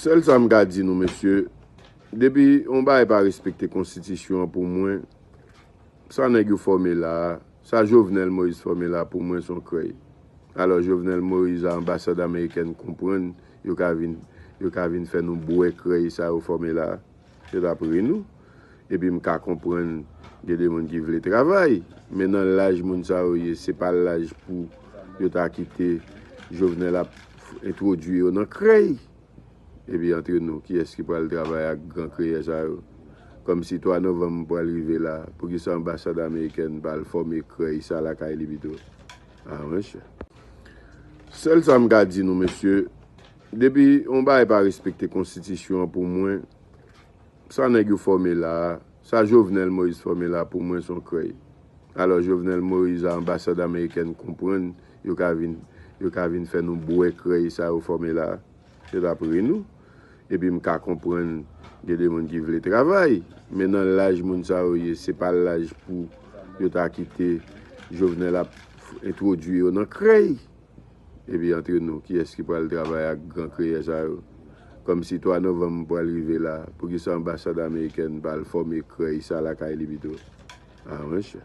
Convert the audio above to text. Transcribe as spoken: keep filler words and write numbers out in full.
Sèl sa m ka di nou, mesye, depi yon bagay pa respekte konstitisyon an pou mwen, sa nèg yo fòme la a, sa Jovenel Moïse fòme la a, pou mwen, se yon krèy. Alò, Jovenel Moïse a anbasad amerikèn konprann, yo ka vin, yo ka vin fè nou bwè krèy sa yo fòme la a. Yo t ap ri nou. Epi m ka konprann gen de moun ki vle travay. Men nan laj moun sa yo ye, se pa laj pou yo ta kite Jovenel ap entwodui yo nan krèy. Epi antre nou, kiyès ki pral travay ak gran kreyè sa yo? Kòmsi twa novanm pral rive la, poukisa anbasad amerikèn pa al fòme krèy sa lakay li pito? Ah, monchè. Sèl sa m ka di nou, mesye, depi yon bagay pa respekte konstitisyon an pou mwen, sa nèg yo fòme la a, sa Jovenel Moïse fòme la a, pou mwen, se yon krèy. Alò, Jovenel Moïse a anbasad amerikèn konprann, yo ka vin, yo ka vin fè nou bwè krèy sa yo fòme la a. Yo t ap ri nou. Epi m ka konprann gen de moun ki vle travay. Men nan laj moun sa yo ye, se pa laj pou yo ta kite Jovenel ap entwodui yo nan krèy. Epi antre nou, kiyès ki pral travay ak gran kreyè sa yo? Kòmsi twa novanm pral rive la, poukisa anbasad amerikèn pa al fòme krèy sa lakay li pito? Ah, monchè.